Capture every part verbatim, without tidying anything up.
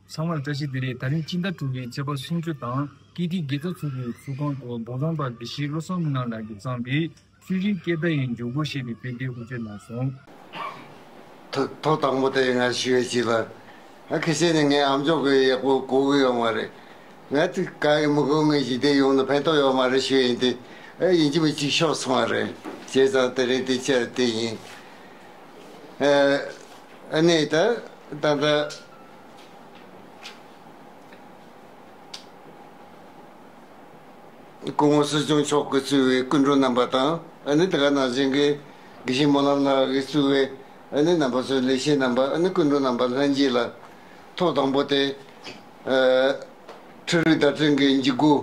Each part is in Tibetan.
ཚང་མར་བཀྲ་ཤིས་བདེ་ལེགས། ད་རིང་སྤྱི་ཟླ་དྲུག་པའི་ཚེས་པ་སུམ་ཅུ་དང་ཀིརྟི་དགེ་རྩ་ཚོགས་པའི་ཚོགས་ཁང་དུ་འབོད་སྟོན་པ་དགེ་བཤེས་བློ་བཟང་མི་ལགས་ཀྱིས་བརྩམས་པའི་ཆོས་རིག་སྐད་བརྡ་ཡི་འཇུག་སྒོ་ཞེས་པའི་དཔེ་དེབ་དབུ་འབྱེད་གནང་སོང་། ཐོག་ཐོག་དང་པོ་དེ་ང་ཞུ་ཡས་ཅིག་ལ། ང་ཁ་ཤས་ནས་ངའི་ཨམ་ཅོག་གི་ཡག་པོ་གོ་གི་ཡོད་མ་རེད། ང་ཚོ་ག་ཡི་མི་གོ་ངའི་ཞི་བདེ་ཡོང་ན་ཕན་ཐོགས་ཡོད་མ་རེད་ཞུ་ཡིན་ཏེ། ཨེ་ཡིན་གཅིག་མིན་གཅིག་ཤོར་སོང་བ་རེད། བྱས་ཙང་དེ་རིང་དེ་ཆེད་དེ་ཡིན། ཨ་ནི་ད་ད་ལྟ་སྐུ་ངོ་སྲིད་སྐྱོང་མཆོག་གིས་གཙོས་པའི་སྐུ་མགྲོན་རྣམ་པ་དང་། ཨ་ནི་དེ་ག་ནང་བཞིན་གྱི་དགེ་བཤེས་སྨོན་ལམ་ལགས་ཀྱིས་གཙོས་པའི་ཨ་ནི་རྣམ་པ་ཚོའི་ལས་བྱེད་རྣམ་པ། ཨ་ནི་སྐུ་མགྲོན་རྣམ་པ་ལྷན་རྒྱས་ལ་ཐོག་དང་པོ་དེ་ཨ་འཕྲུལ་རིག་བརྡ་སྤྲོད་ཀྱི་འཇུག་སྒོ་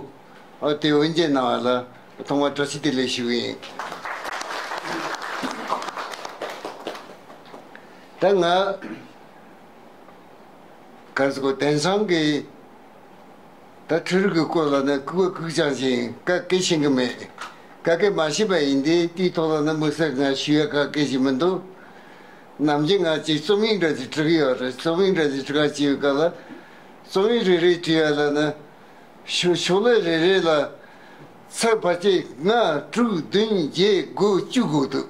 ཨ་དེ་དབུ་འབྱེད་གནང་བ་ལ་ཐོག་མར་བཀྲ་ཤིས་བདེ་ལེགས་ཞུ་གི་ཡིན། ད་ང་ག་རེ་ཟེར་དགོས། དེང་སང་གི་ད་འཕྲུལ་རིག་གི་སྐོར་ལ་ནི་ལྐུགས་པ་ལྐུགས་རྐྱང་ཞིག་ཡིན། ག་གེ་ཤེས་ཀྱི་མེད། ག་གེ་མ་ཤེས་པ་ཡིན་དུས་དེའི་ཐོག་ལ་ནི་དམིགས་བསལ་ང་ཞུ་ཡ་ག་གེ་ཞིག་མི་འདུག་ནམ་རྒྱུན་ང་ཅིག་རྩོམ་ཡིག་འདྲ་ཞིག་འབྲི་གི་ཡོད་རེད། རྩོམ་ཡིག་འདྲ་ཞིག་འབྲི་ག་བྱེད་ཡོད་ག་ལ། རྩོམ་ཡིག་རེ་རེ་བྲིས་ཡ་ལ་ནི་ཤོ་ཤོག་ལྷེ་རེ་རེ་ལ་ཚེག་ཕལ་ཆེར་ལྔ་དྲུག་བདུན་བརྒྱད་དགུ་བཅུ་དགོས་འདུག་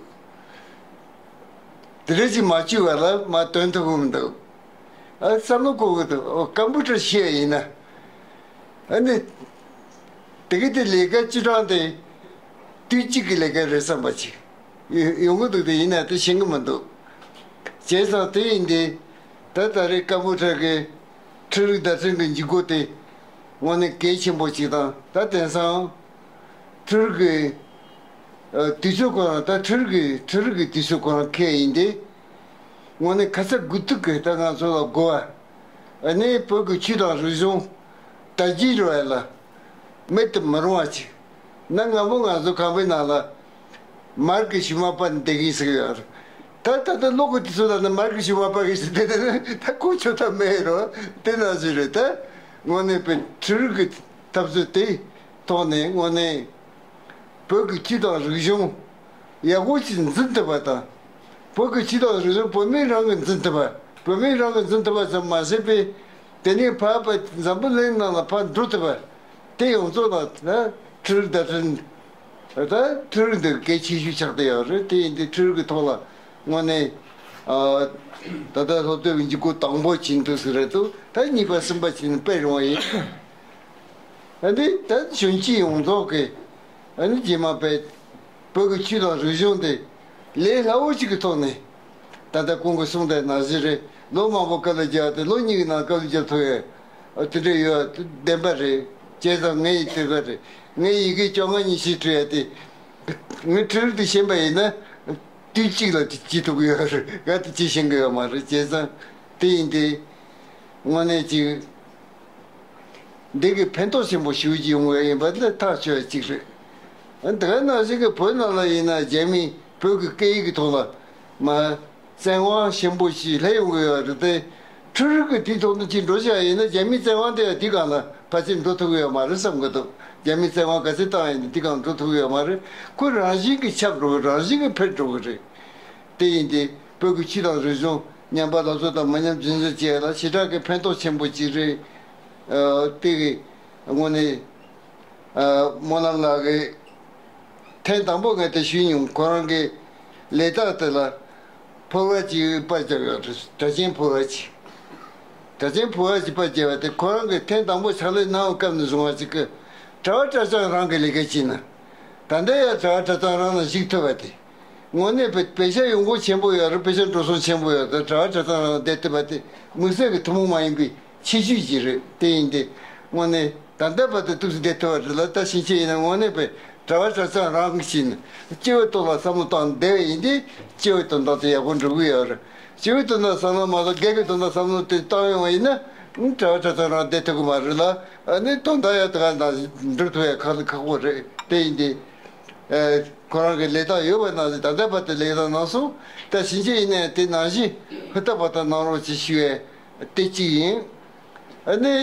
དེ་རེ་ཅིག་མ་བཅུག་པ་ལ་མ་འདོན་ཐུབ་ཀྱི་མི་འདུག་ཨ་བསམ་བློ་འཁོར་གི་འདུག་ཨོ་ཀམ་པུ་ཊར་ཤེས་ཡ་ཡིན་ན། ཨ་ནི་དེ་གི་དེ་ལས་ཀ་བཅུ་གྲངས་དེ་དུས་གཅིག་གི་ལས་ཀ་རེད་བསམ་པ་ཅིག་ཡོང་གི་འདུག་དེ་ཡིན་ན་དེ་ཤེས་ཀྱི་མི་འདུག་བྱས་ཙང་དེ་ཡིན་དེ། ད་ད་རེས་ཀམ་པུ་ཊར་གི་འཕྲུལ་རིག་བརྡ་སྤྲོད་ཀྱི་འཇུག་སྒོ་དེ་དངོས་གནས་གལ་ཆེན་པོ་ཅིག་དང་། ད་དེང་སང་འཕྲུལ་རིག་གི་ཨ་དུས་ཚོད་ཁོ་རང་། ད་འཕྲུལ་རིག་གི་འཕྲུལ་རིག་གི་དུས་ཚོད་ཁོ་རང་འཁེལ་ཡིན་ཏེ། དངོས་གནས་ཁ་ཚ་དགོས་གཏུགས་ཀྱི་ད་ང་ཚོ་ལ་དགོས་པ། ཨ་ནི་བོད་ཀྱི་ཆོས་དང་རིག་གཞུང་དར་རྒྱས་འགྲོ་ཡ་ལ་མེད་དུ་མི་རུང་བ་ཅིག་གནའ་སྔ་མོ་ང་ཚོ་ཁང་པའི་ནང་ལ་མར་གྱི་ཞུ་མ་པ་འདེད་གི་ཟེར་གི་ཡོད་རེད། ད་ད་ལྟ་གློག་གི་དུས་ཚོད་ལ་ནི་མར་གྱི་ཞུ་མ་པ་གི་ཞིག་དེ་དེ་ད་གོ་ཆོད་ཐབས་མེད་རོ། དེ་ན་ཞིག་རེད། ད་དངོས་གནས་པའི་འཕྲུལ་རིག་གི་འཐབ་རྩོད་དེ་ཐོག་ནས་དངོས་གནས་བོད་ཀྱི་ཆོས་དང་རིག་གཞུང་ཡག་པོ་ཅིག་འཛིན་ཐུབ་པ་དང་། བོད་ཀྱི་ཆོས་དང་རིག་གཞུང་བོད་མི་རང་གིས་འཛིན་ཐུབ་པ། བོད་མི་རང་གིས་འཛིན་ཐུབ་པ་ཙམ་མ་ཟད་པའི་དེ་ནས་ཕར་པ་འཛམ་བུ་གླིང་ནང་ལ་ཕར་འགྲོ་ཐུབ་པ། དེ་ཡོངས་རྫོགས་ལ་ད་འཕྲུལ་རིག་བརྡ་སྤྲོད་ད་འཕྲུལ་རིག་འདི་གལ་ཆེ་ཤོས་ཆགས་བསྡད་ཡོད་རེད། དེ་ཡིན་དུས་འཕྲུལ་རིག་གི་ཐོག་ལ་དངོས་གནས་ཨ་ད་ལྟ་སློབ་དེབ་འཇུག་སྒོ་དང་པོ་ཕྱིན་འདུག་ཟེར་རེད་འདུག་ད་གཉིས་པ་གསུམ་པ་ཕྱིན་ནས་སྤེལ་རུང་བ་ཡིན། ཨ་ནི་ད་གཞོན་སྐྱེས་ཡོངས་རྫོགས་ཀྱིས་ཨ་ནི་རྗེས་མ་པའི་བོད་ཀྱི་ཆོས་དང་རིག་གཞུང་དེ་ལས་སླ་བོ་ཞིག་གི་ཐོག་ནས། ད་ལྟ་ཁོང་གིས་གསུངས་དེ་ནང་བཞིན་རེད། ལོ་མང་པོ་དཀའ་ལས་རྒྱག་སྟེ་ལོ་གཉིས་ཀྱི་ནང་དཀའ་ལས་རྒྱག་ཐུབ་ཡས་ཨ་དེ་འདྲ་ཡོད་བདེན་པ་རེད། བྱས་ཙང་ངས་ཡི་དེ་ག་རེད། ངས་ཡི་གེ་བཅོ་ལྔ་ཉི་ཤུ་བྲིས་ཡ་དེ་ངས་འཕྲུལ་དུ་ཕྱིན་པ་ཡིན་ན་དུས་གཅིག་ལ་དེ་བྱེད་ཐུབ་ཀྱི་ཡོད་རེད། ང་དེ་བྱེད་ཤེས་ཀྱི་ཡོད་མ་རེད། བྱས་ཙང་དེ་ཡིན་དེ་དངོས་གནས་ཅིག་འདི་གི་ཕན་ཐོགས་ཆེན་པོ་ཞེ་པོ་ཅིག་ཡོང་གི་ཡིན་པ་འདི་ཐག་ཆོད་པ་ཅིག་རེད། འདི་ག་ནང་བཞིན་གྱི་བོད་ནང་ལ་ཡིན་ན་རྒྱ་མིས་བོད་ཀྱི་སྐད་ཡིག་གི་ཐོག་ལ་མ་བཙན་དབང་ཆེན་པོ་ཞིག་སླེབས་ཡོང་གི་ཡོད་རེད་དེ། འཕྲུལ་རིག་གི་དེའི་ཐོག་ནས་ཅིག་འགྲོ་བྱ་ཡིན་ན་རྒྱ་མིའི་བཙན་དབང་དེ་ཡང་དེའི་སྒང་ལ་ཕལ་ཆེར་འགྲོ་ཐུབ་ཀྱི་ཡོད་མ་རེད་བསམ་གྱི་འདུག་རྒྱ་མིས་བཙན་དབང་ག་ཚོད་བཏང་ཡིན་ན་དེའི་སྒང་འགྲོ་ཐུབ་ཀྱི་ཡོད་མ་རེད། ཁོ་རང་བཞིན་གྱིས་ཁྱབ་འགྲོ་གི། རང་བཞིན་གྱིས་འཕེལ་འགྲོ་གི་རེད། དེ་ཡིན་ཏེ་བོད་ཀྱི་ཆོས་དང་རིག་གཞུང་ཉམས་པ་སླར་གསོ་དང་མི་ཉམས་རྒྱུན་འཛིན་བཅས་ལ་ཞེ་དྲག་གི་ཕན་ཐོགས་ཆེན་པོ་ཅིག་རེད། ཨ་དེ་གི་དངོས་གནས་ཨ་སྨོན་ལམ་ལགས་ཀྱིས་ཐེངས་དང་པོ་ངས་དེ་ཞུས་མྱོང་། ཁོ་རང་གི་ལས་རྟགས་དེ་ལ་ཕོར་པ་ཅིག་པར་བརྒྱབ་ཡོད་རེད། སྒྲ་གཅན་ཕོར་པ་ཅིག་སྒྲ་གཅན་ཕོར་པ་ཅིག་པར་བརྒྱབ་པ་དེ་ཁོ་རང་གིས་ཐེངས་དང་པོ་ཕྱག་ལས་གནང་བའི་སྐབས་ནས་བཟུང་བ་ཅིག་གི་གྲྭ་པ་གྲྭ་རྐྱང་རང་གི་ལས་ཀ་བྱས་ན། ད་ལྟ་ཡང་གྲྭ་པ་གྲྭ་རྐྱང་རང་ལ་གཞིགས་ཐུབ་པ་དེ། དངོས་གནས་པའི་བེད་སྤྱོད་ཡོང་སྒོ་ཆེན་པོ་ཡོད་རེད། བེད་སྤྱོད་འགྲོ་སོང་ཆེན་པོ་ཡོད་རེད། གྲྭ་པ་གྲྭ་རྐྱང་རང་བསྡད་ཐུབ་པ་དེ་དམིགས་བསལ་གྱི་ཐུན་མོང་མ་ཡིན་པའི་ཁྱད་ཆོས་ཅིག་རེད། དེ་ཡིན་ཏེ་དངོས་གནས་ད་ལྟ་བར་དུ་ཐུགས་སུ་བསྡད་ཐུབ་པ་རེད་ལ། ད་ཕྱིན་ཆད་ཡིན་ན་དངོས་གནས་པའི་གྲྭ་པ་གྲྭ་རྐྱང་རང་གིས་ཕྱིན་ནས་སྤྱི་བའི་ཐོག་ལ་བསམ་བློ་བཏང་བསྡད་པ་ཡིན་ཏེ་སྤྱི་བའི་དོན་དག་དེ་ཡག་པོ་འགྲོ་གི་ཡོད་རེད། སྤྱི་བའི་དོན་དག་བསམ་བློ་མ་གཏོགས་སྒེར་གྱི་དོན་དག་བསམ་བློ་དེ་བཏང་ཡོང་བ་ཡིན་ན་གྲྭ་པ་གྲྭ་རྐྱང་རང་བསྡད་ཐུབ་ཀྱི་མ་རེད་ལ། ཨ་ནི་དོན་དག་ཡང་དེ་ག་འདྲ་འགྲུབ་ཐུབ་ཡ་ཁག་ཁག་པོ་རེད། དེ་ཡིན་ཏེ། ཨ་ཁོ་རང་གི་ལས་རྟགས་ཡོད་པ་ནང་བཞིན་ད་ལྟ་བར་དུ་ལས་རྟགས་གནང་སོང་། ད་ཕྱིན་ཆད་ཡིན་ནའི་དེ་ནང་བཞིན་ཧུར་ཐག་པ་ཐག་གནང་རོགས་ཞེས་ཞུ་ཡས་དེ་གཅིག་ཡིན། ཨ་ནི་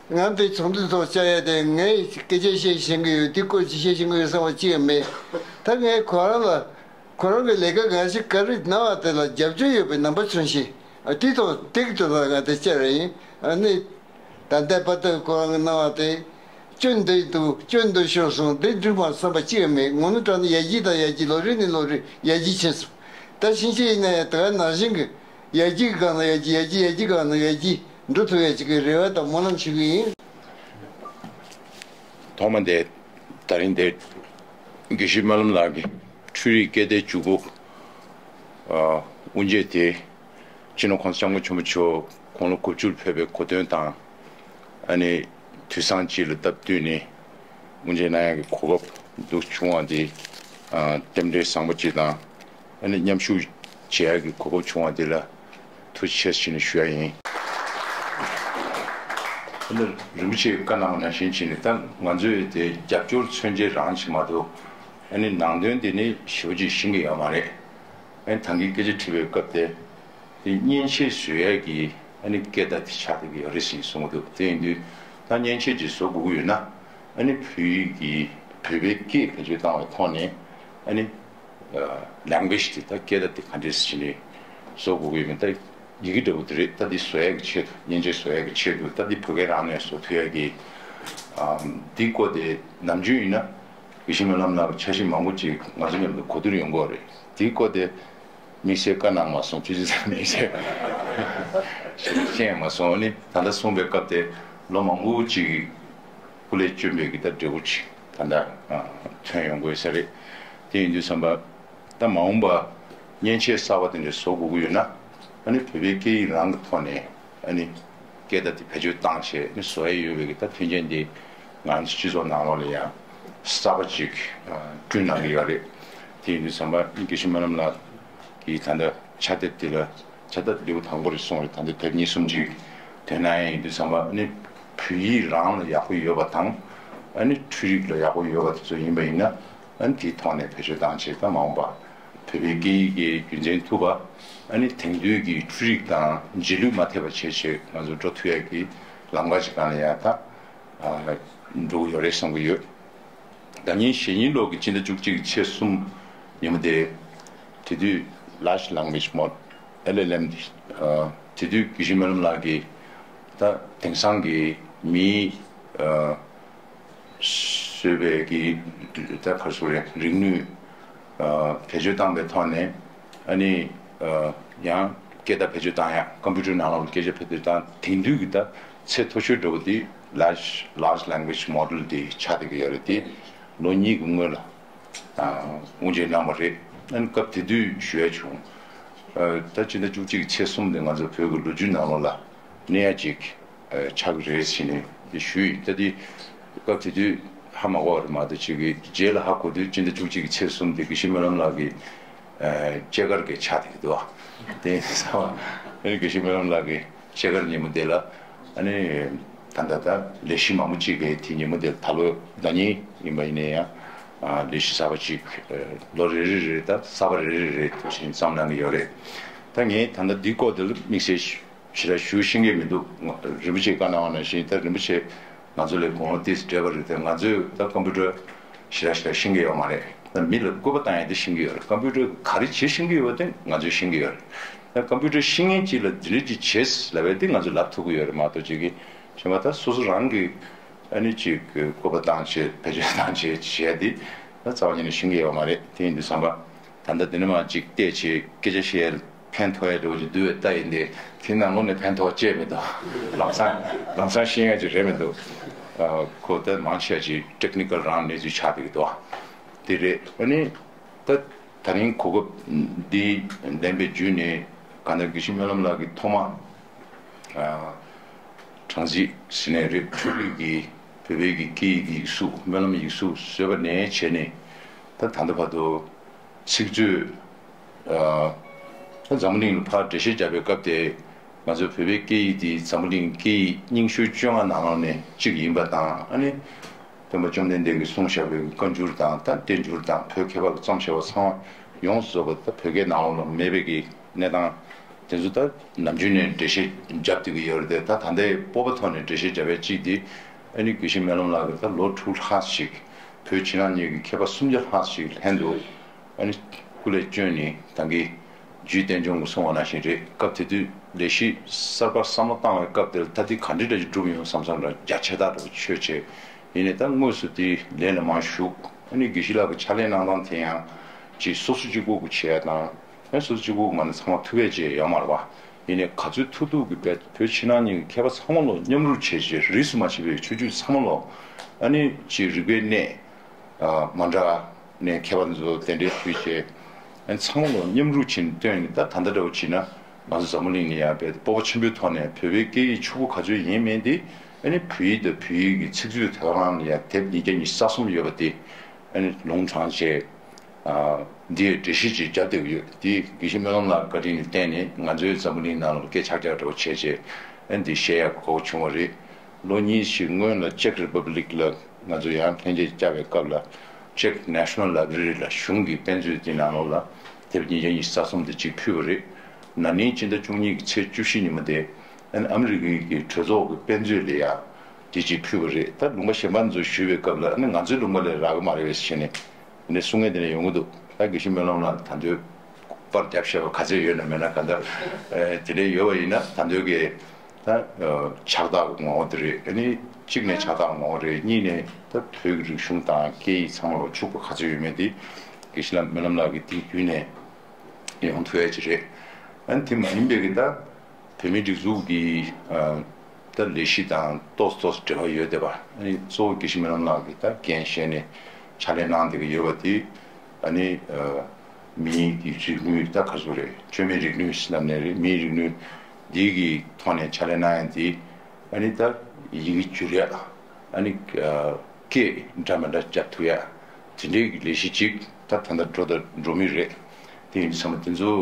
ང་འདི་ཚོགས་འདུའི་ཐོག་བཅར་ཡས་དེ་ངས་སྐད་ཆ་བཤད་ཤེས་ཀྱི་ཡོད། དེ་སྐོར་ཅིག་བཤད་ཤེས་ཀྱི་ཡོད་བསམ་པ་ཅི་ཡང་མེད། ད་ངས་ཁོ་རང་ལ་ཁོ་རང་གི་ལས་ཀ་གང་ཞིག་ག་རེ་གནང་བ་དེ་ལ་རྒྱབ་སྐྱོར་ཡོད་པའི་རྣམ་པ་མཚོན་ཞིང་ ཨ་དེ་དང་ཏིག་ཏུ་ལ་ག་དེ་བཅར་ཡིན། ཨ་ནི་ད་ལྟ་པ་ཏི་ཁོ་རང་གི་གནང་བ་དེ་སྐྱོན་འདི་འདུག་སྐྱོན་འདི་ཤོར་སོང་། འདི་འགྲིག་མ་སོང་བསམ་པ་གཅིག་ཡང་མེད། ངོ་མ་དྲང་ནས་ཡར་རྒྱས་དང་ཡར་རྒྱས། ལོ་རེ་ནས་ལོ་རེ་ཡར་རྒྱས་ཕྱིན་སོང་། ད་ཕྱིན་ཆད་ཡིན་ན་ཡང་ད་ག་ནང་བཞིན་གྱི་ཡར་རྒྱས་ཀྱི་སྒང་ལ་ཡར་རྒྱས། ཡར་རྒྱས་ཀྱི་སྒང་ལ་ཡར་རྒྱས་འགྲོ་ཐུབ་ཡ་ཅིག་གི་རེ་བ་དང་སྨོན་ལམ་ཞུ་གི་ཡིན། ཐོག་མ་དེ་ད་རིང་དེ་དགེ་བཤེས་སྨོན་ལམ་ལགས་ཀྱི་འཕྲུལ་རིག་སྐད་བརྡའི་འཇུག་སྒོ་ཨ་དབུ་འབྱེད་དེ་སྤྱི་ནོར་༸གོང་ས་༸སྐྱབས་མགོན་ཆེན་པོ་མཆོག་དགུང་ལོ་དགུ་བཅུར་ཕེབས་པའི་གོ་སྟོན་དང་། ཨ་ནི་དུས་བཟང་ཅིག་ལ་སྟབས་བསྟུན་ནས་དབུ་འབྱེད་གནང་ཡག་གི་གོ་སྐབས་འདུག་བྱུང་བ་འདི་ཨ་རྟེན་འབྲེལ་བཟང་པོ་ཅིག་དང་། ཨ་ནི་མཉམ་ཞུགས་བྱེད་ཡག་གི་གོ་སྐབས་བྱུང་བ་འདི་ལ་ཐུགས་རྗེ་ཆེ་ཞུ་ནས་ཞུ་ཡ་ཡིན། ཨ་ནི་རིན་པོ་ཆེས་བཀའ་གནང་བ་ནང་བཞིན་བྱས་ནས་ད་ང་ཚོས་དེ་རྒྱབ་སྐྱོར་མཚོན་བྱེད་རང་ཅིག་མ་གཏོགས། ཨ་ནི་ནང་དོན་དེ་ནི་ཞེ་པོ་ཅིག་ཤེས་ཀྱི་ཡོད་མ་རེད། ཨ་ནི་ད་གིན་སྐད་ཆ་དྲིས་པའི་སྐབས་དེ། དེ་མཉེན་ཆས་བཟོ་ཡས་ཀྱི་ཨ་ནི་སྐད་བརྡ་དེ་ཆགས་བསྡད་ཀྱི་ཡོད་རེད་ཟེར་གསུང་གི་འདུག་དེ་ཡིན་དུས་ད་མཉེན་ཆས་ཅིག་བཟོ་དགོས་ཀྱི་ཡོད་ན། ཨ་ནི་བོད་ཡིག་གི་བོད་པའི་སྐད་བེད་སྤྱོད་བཏང་བའི་ཐོག་ནས་ཨ་ནི་ལེང་གུ་ཨེ་ཇི་དེ། ད་སྐད་བརྡ་དེ་ག་འདྲས་བྱས་ནས་བཟོ་དགོས་ཀྱི་ཡོད་མེད། ད་ཡི་གེ་འདྲ་པོ་དེ་རེད། ད་འདི་བཟོ་ཡས་ཀྱི་ཆེད་དུ། མཉེན་ཆས་བཟོ་ཡས་ཀྱི་ཆེད་དུ་ད་འདི་བོད་སྐད་རང་ནས་བཟོ་ཐུབ་ཡས་ཀྱི་ཨམ་འདི་སྐོར་དེ་ནམ་རྒྱུན་ཡིན་ན་དགེ་བཤེས་སྨོན་ལམ་ལགས་ཀྱི་འཆར་གཞི་མང་པོ་ཅིག་ང་ཚོ་མཉམ་དུ་གོ་བསྡུར་ཡོང་གི་ཡོད་རེད། དེའི་སྐོར་དེ་དམིགས་བསལ་བཀའ་གནང་མ་སོང་། ཅི་ཅི་ཙམ་དམིགས་བསལ་ཤེས་མ་སོང་། ཨ་ནི་ད་ལྟ་གསུངས་པའི་སྐབས་དེ་ལོ་མང་པོ་ཅིག་སྐུ་ལས་བསྐྱོན་པའི་གི་ད་འབྲས་བུ་ཅིག་ད་ལྟ་ཨ་ཐོན་ཡོང་དགོས་ས་རེད། དེ་ཡིན་དུས་ཙམ་པ་ད་མ་འོངས་པ་མཉེན་ཆས་གསར་པ་དེ་འདྲ་བཟོ་དགོས་ཀྱི་ཡོད་ན། ཨ་ནི་བོད་པའི་སྐད་ཡིག་རང་གི་ཐོག་ནས་ཨ་ནི་སྐད་བརྡ་དེ་བེད་སྤྱོད་བཏང་བྱས་ནས་བཟོ་ཡ་ཡོད་པའི་གི་ད་མཐུན་རྐྱེན་འདི་ང་ཚོ་སྤྱི་ཚོགས་ནང་ལོགས་ལ་ཡང་གསར་པ་ཅིག་ཨ་བསྐྲུན་གནང་གི་ཡོད་རེད། དེ་ཡིན་དུས་ཙམ་པ་དགེ་བཤེས་སྨོན་ལམ་ལགས་ཀྱིས་ད་ལྟ་ཕྱག་དེབ་འདི་ལ། ཕྱག་དེབ་ལེའུ་དང་པོ་རེད་གསུངས་རེད། ད་ལྟ་དེབ་གཉིས་གསུམ་ཅིག་ཐོན་གནང་ཡས་ཡིན་དུས་ཙམ་པ་ཨ་ནི་བོད་ཡིག་རང་ལ་ཡག་པོ་ཡོད་པ་དང་། ཨ་ནི་འཕྲུལ་རིག་ལ་ཡག་པོ་ཡོད་པ་དེ་ཚོ་ཡིན་པ་ཡིན་ན། ཨ་ནི་དེའི་ཐོག་ནས་བེད་སྤྱོད་བཏང་བྱས་ད་མ་འོངས་པ་བོད་པའི་སྐད་ཡིག་གི་རྒྱུན་འཛིན་ཐུབ་པ། ཨ་ནི་དེང་དུས་ཀྱི་འཕྲུལ་རིག་དང་རྗེས་ལུས་མ་ཐེབས་པ་བྱས་བྱས་ང་ཚོ་འགྲོ་ཐུབ་ཡས་ཀྱི་ལམ་ཁ་ཅིག་སྒང་ལ་ཡ་ད་ཨ་འགྲོ་གི་ཡོད་རེད་བསམ་གྱི་ཡོད། ཟླ་ཉིན་གཞེས་ནིང་ལོ་གི་སྤྱི་ཟླ་བཅུ་གཅིག་གི་ཚེས་གསུམ་ཉིན་མོ་དེ། དེ་དུས་Large Language Model། ཨེལ་ཨེལ་ཨེམ་དེ། ཨ་དེ་དུས་དགེ་བཤེས་སྨོན་ལམ་ལགས་ཀྱིས་ད་དེང་སང་གི་མིའི་ཨ་བཟོས་པའི་གི་ད་ག་རེ་ཟེར་དགོས་རེད། རིག་ནུས་ཨ་བེད་སྤྱོད་བཏང་པའི་ཐོག་ནས། ཨ་ནི་ཨ་ཡང་སྐད་བརྡ་བེད་སྤྱོད་བཏང་ཡ། ཀམ་པུ་ཊར་ནང་ལ་སྐད་ཆ་བེད་སྤྱོད་བཏང་། དེང་དུས་ཀྱི་ད་ཚད་མཐོ་ཤོས་འདྲ་བོ་དེ་Large Large Language Model དེ་ཆགས་བསྡད་ཀྱི་ཡོད་རེད། དེ་ལོ་གཉིས་ཀྱི་སྔོན་ལ་དབུ་འབྱེད་གནང་བ་རེད། ཨ་ནི་སྐབས་དེ་དུས་ཞུ་ཡ་བྱུང་། ཨ་ད་སྤྱི་ཟླ་བཅུ་གཅིག་གི་ཚེས་གསུམ་དེ་ང་ཚོ་བོད་ཀྱི་ལོ་རྒྱུས་ནང་ལོགས་ལ་གནས་ཡ་ཅིག་ཨ་ཆགས་ཀྱི་རེད་ཟེར་ནས་དེ་ཞུས་ཡིན། ད་དེ་སྐབས་དེ་དུས་ཧ་མ་གོ་བ་རེད་མ་གཏོགས། ཅིག་གི་རྗེས་ལ་ཧ་གོ་དུས་སྤྱི་ཟླ་བཅུ་གཅིག་གི་ཚེས་གསུམ་དེ་དགེ་བཤེས་སྨོན་ལམ་ལགས་ཀྱི་ཨ་སྐྱེས་སྐར་གྱི་ཆ་དེ་འདུག་ཨ། དེ་ཡིན་ཙང་ཨ་ནི་དགེ་བཤེས་སྨོན་ལམ་ལགས་ཀྱི་སྐྱེས་སྐར་ཉིན་མོ་དེ་ལ་ཨ་ནི་ད་ལྟ་ད་ལས་གཞི་མང་པོ་ཅིག་གི་དེ་ཉིན་མོ་དེ་ལ། ད་ལོ་ཟླ་ཉིན་ཡིན་པ་ཡིན་ན་ཡང་ཨ་ལས་གཞི་གསར་པ་ཅིག་ཨ་ལོ་རེ་རེ་རེ་ད་གསར་པ་རེ་རེ་རེ་འདུག་བཞིན་བརྩམས་གནང་གི་ཡོད་རེད། ད་ངས་ད་ལྟ་འདི་སྐོར་དེ་ལ་དམིགས་བསལ་ཞེ་དྲག་ཞུ་ཤེས་ཀྱི་མི་འདུག་རིན་པོ་ཆེས་བཀའ་གནང་བ་ནང་བཞིན་ད་རིན་པོ་ཆེ་ང་ཚོ་ལས་དགུང་ལོ་ཏོག་ཙམ་བགྲེས་པ་རེད་དེ། ང་ཚོས་ད་ཀམ་པུ་ཊར་ཞེ་དྲག་ཞེ་དྲག་ཤེས་ཀྱི་ཡོད་མ་རེད། ད་མི་ལ་སྐུར་པ་བཏང་ཡ་དེ་ཤེས་ཀྱི་ཡོད་རེད། ཀམ་པུ་ཊར་ག་རེ་བྱེད་ཤེས་ཀྱི་ཡོད་པ་དེ་ང་ཚོས་ཤེས་ཀྱི་ཡོད་རེད། ད་ཀམ་པུ་ཊར་ཤེས་མཁན་ཅིག་ལ་འདི་འདྲ་ཅིག་བྱེད་ལབ་ཡ་དེ་ང་ཚོས་ལབ་ཐུབ་ཀྱི་ཡོད་རེད་མ་གཏོགས། ཅིག་གི་གཞན་པ་ད་སོ་སོ་རང་གི་ཨ་ནི་ཅིག་སྐུར་པ་བཏང་བྱས་བེད་སྤྱོད་བཏང་བྱས་བྱས་ཡ་དེ་ད་རྩ་བ་ཉིད་ནས་ཤེས་ཀྱི་ཡོད་མ་རེད། དེ་ཡིན་དུས་ཙམ་པ། ད་ལྟ་འདི་ནས་མར་ཅིག་བལྟས་བྱས་སྐད་ཆ་བཤད་ཡ་ཕན་ཐོགས་ཡ་འདྲ་བོ་ཅིག་འདུག་པས། ད་ཡིན་ཏེ་དེ་ནང་ལོགས་ནས་ཕན་ཐོགས་ཅི་ཡང་མི་འདུག་ལམ་སང་ལམ་སང་ཤེས་ཡ་ཅིག་རེད་མི་འདུག་ཨ་ཁོ་ད་མང་ཆེ་བ་ཅིག་ཊེག་ནི་ཀལ་རང་གནས་ཚུལ་ཆགས་བསྡད་ཀྱི་འདུག་དེ་རེད། ཨ་ནི་ད་ད་རིང་གོ་སྐབས་འདི་ལེན་པའི་བརྒྱུད་ནས་གང་ལྟར་དགེ་བཤེས་སྨོན་ལམ་ལགས་ཀྱིས་ཐོག་མ་ཨ་གྲངས་གཟིགས་ཟེར་ནའི་རེད། འཕྲུལ་རིག་གིས་བོད་པའི་གི་སྐད་ཡིག་གི་ཡིག་གཟུགས། སྨོན་ལམ་ཡིག་གཟུགས་བཟོས་པ་ནས་བྱས་ནས་ད་ད་ལྟ་བར་དུ། ཚིག་མཛོད། ཨ་འཛམ་བུ་གླིང་ལ་ཕར་འགྲེལ་བཤད་རྒྱག་པའི་སྐབས་དེ་ང་ཚོའི་བོད་པའི་སྐད་ཡིག་འདི་འཛམ་བུ་གླིང་སྐད་ཡིག་རྙིང་ཤོས་བཅོ་ལྔ་ནང་ལོགས་ནས་གཅིག་ཡིན་པ་དང་། ཨ་ནི་སྟོན་པ་བཅོམ་ལྡན་འདས་ཀྱིས་གསུངས་བཞག་པའི་བཀའ་འགྱུར་དང་ད་བསྟན་འགྱུར་དང་བོད་མཁས་པ་གིས་རྩོམ་བཞག་པ་ཚང་མ་ཡོངས་སུ་རྫོགས་པ་ད་བོད་སྐད་ནང་ལོགས་ལ་མེད་པའི་གི་གནས་སྟངས་དེ་ཚོ་ད་ནམ་རྒྱུན་ནས་འགྲེལ་བཤད་བརྒྱབ་བསྡད་ཀྱི་ཡོད་རེད་དེ། ད་ད་ལྟའི་སྤོབས་པ་ཐོག་ནས་འགྲེལ་བཤད་བརྒྱབ་པའི་གཅིག་དེ་ཨ་ནི་དགེ་བཤེས་སྨོན་ལམ་ལགས་ཀྱིས་ད་ལོ་དྲུག་ལྷག་ཞིག་བོད་ཕྱི་ནང་གཉིས་ཀྱི་མཁས་པ་སུམ་བརྒྱ་ལྷག་ཞིག་ལྷན་དུ། ཨ་ནི་སྐུ་ལས་བསྐྱོན་ནས་ད་གིན་རྒྱུད་བསྟན་སྐྱོང་གིས་གསུངས་པ་ནང་བཞིན་རེད། སྐབས་དེ་དུས་ ལས་གཞི་གསར་པ་བསམ་བློ་བཏང་བའི་སྐབས་དེར་ད་འདི་ག་འདྲ་འདྲ་ཞིག་སྒྲུབ་ཡོང་བསམ་བསམ་ར་རྒྱ་ཆེ་ཐག་འགྲོ་ཆོད་ཆེ། ཡིན་ནའི་ད་དངོས་སུ་དེ་ལས་ལ་མ་ཞུགས། ཨ་ནི་དགེ་བཤེས་ལགས་ཀྱི་ཕྱག་ལས་གནང་སྟངས་དེ་ཡང་ཅིག་སོ་སོ་གཅིག་པུ་གི་བྱེད་ཡ་དང་། ཨ་སོ་སོ་གཅིག་པུ་གི་མ་ནི་ཚང་མ་ཐུབ་པས་བྱས་ཡོད་མ་རེད་བ། ཡིན་ནའི་ག་ཚོད་ཐུབ་ཐུབ་ཀྱི་བོད་ཕྱི་ནང་གཉིས་ཀྱི་མཁས་པ་ཚང་མ་ལོ་མཉམ་རུབ་བྱས་བྱས་རིས་སུ་མ་ཆད་པའི་ཆོས་བརྒྱུད་ཚང་མ་ལོ་ཨ་ནི་ཅིག་རིག་པའི་གནས་མ་འདྲ་ནས་མཁས་པ་ཚོ་གདན་འདྲེན་ཞུས་བྱས། ཨ་ནི་ཚང་མ་ལོ་མཉམ་རུབ་བྱས་ནས་བཏོན་ནས། ད་ད་ལྟ་འདྲ་བོ་བྱས་ན་ང་ཚོ་འཛམ་བུ་གླིང་ནས་ཡར་བལ་སྤོབས་པ་ཆེན་པོའི་ཐོག་ནས་བོད་པའི་སྐད་ཡིག་ཕྱུག་པོ་ག་ཚོད་ཡིན་མིན་དེ། ཨ་ནི་བོད་ཡིག་དང་བོད་ཡིག་གི་ཚིག་མཛོད་དེ་ག་རང་ལ་ཡང་དེབ་ཉིས་བརྒྱ་ཉི་ཤུ་རྩ་གསུམ་ཡོད་པ་དེ་ཨ་ནི་ལུང་དྲངས་བྱས། ཨ་འདིའི་འགྲེལ་བཤད་ཅིག་བརྒྱབ་བསྡད་ཀྱི་ཡོད། དེ་དགེ་བཤེས་སྨོན་ལམ་ལགས་བཀའ་དྲིན་ལ་བརྟེན་ནས་ང་ཚོའི་འཛམ་བུ་གླིང་ནང་ལ་སྐད་ཆ་རྒྱག་འདྲ་བོ་བྱས་བྱས། ཨ་ནི་འདི་བཤད་ཡག་གོ་སྐབས་བྱུང་བ་རེད། ལོ་གཉིས་ཤིག་སྔོན་ལ་ཅེག་རི་པབ་ལིག་ལ་ང་ཚོ་ཡང་ལྷན་རྒྱས་བཅར་བའི་སྐབས་ལ། ཅེག་ནེ་ཤ་ནལ་ལའི་བྷ་རེ་རི་ལ་གཞུང་གི་དཔེ་མཛོད་དེ་ནང་ལོགས་ལ་དེབ་ཉིས་བརྒྱ་ཉི་ཤུ་རྩ་གསུམ་དེ་གཅིག་ཕུལ་བ་རེད། ན་ནིང་སྤྱི་ཟླ་བཅུ་གཉིས་ཀྱི་ཚེས་བཅུ་བཞི་ཉིན་མོ་དེ་ཨ་ནི་ཨ་མི་རི་ཀའི་གི་གྲོས་ཚོགས་ཀྱི་དཔེ་མཛོད་ལ་ཡང་དེ་གཅིག་ཕུལ་བ་རེད། ད་ལུང་པ་གཞན་པ་ཚོ་ཞུས་པའི་སྐབས་ལ་ཨ་ནི་ང་ཚོའི་ལུང་པ་ལས་རག་གི་མ་རེད་པས་ཟེར་ནས་ཨ་ནི་གསུང་མཁན་དེ་འདྲ་ཡོང་གི་འདུག་ད་དགེ་བཤེས་སྨོན་ལམ་ལགས་ད་དུང་པར་རྒྱབ་བཞག་པ་ག་ཚོད་ཡོད་ན་མེད་ན། ག་འདྲ་དེ་འདྲ་ཡོད་པ་ཡིན་ན་ད་དུང་གི་ད་ཕྱག་རྟགས་ཀྱི་ངོ་བོ་དེ་རེད། ཨ་ནི་གཅིག་ནས་ཕྱག་རྟགས་ངོ་བོ་རེད། གཉིས་ནས་ད་བོད་ཀྱི་རིག་གཞུང་དང་སྐད་ཡིག་ཚང་མ་ལ་ཕྱུག་པོ་ག་ཚོད་ཡོད་མེད་དེ་དགེ་བཤེས་ལགས་སྨོན་ལམ་ལགས་ཀྱིས་དེ་བརྒྱུད་ནས་ཡོང་ཐུབ་ཡ་ཅིག་རེད། ཨ་ནི་དེ་མ་ཡིན་པའི་གི་ད་བོད་མིའི་སྒྲིག་འཛུགས་ཀྱི་ཨ་ད་ལས་གཞི་དང་ཏོག་ཙམ་ཏོག་ཙམ་འབྲེལ་བ་ཡོད་བསྡད་པ། ཨ་ནི་གཙོ་བོ་དགེ་བཤེས་སྨོན་ལམ་ལགས་ཀྱིས་ད་འགན་བཞེས་ནས་ཕྱག་ལས་གནང་བསྡད་ཀྱི་ཡོད་པ་དེ། ཨ་ནི་ཨ་མིའི་གི་རིག་ནུས་ད་ག་ཚོད་རེད། བཅོས་མའི་རིག་ནུས་ཟེར་ནའང་རེད། མིའི་རིག་ནུས་འདི་གི་ཐོག་ནས་ཕྱག་ལས་གནང་ཡ་འདི། ཨ་ནི་ད་ཡི་གེ་བསྒྱུར་ཡ། ཨ་ནི་ཨ་སྐད་འདྲ་མི་འདྲ་རྒྱབ་ཐུབ་ཡ། དེ་འདྲའི་གི་ལས་གཞི་ཅིག་ད་ད་ལྟ་འགྲོ་དང་འགྲོ་མུས་རེད། དེ་ཡིན་དུས་ཙམ་པ་དེ་ཚོ་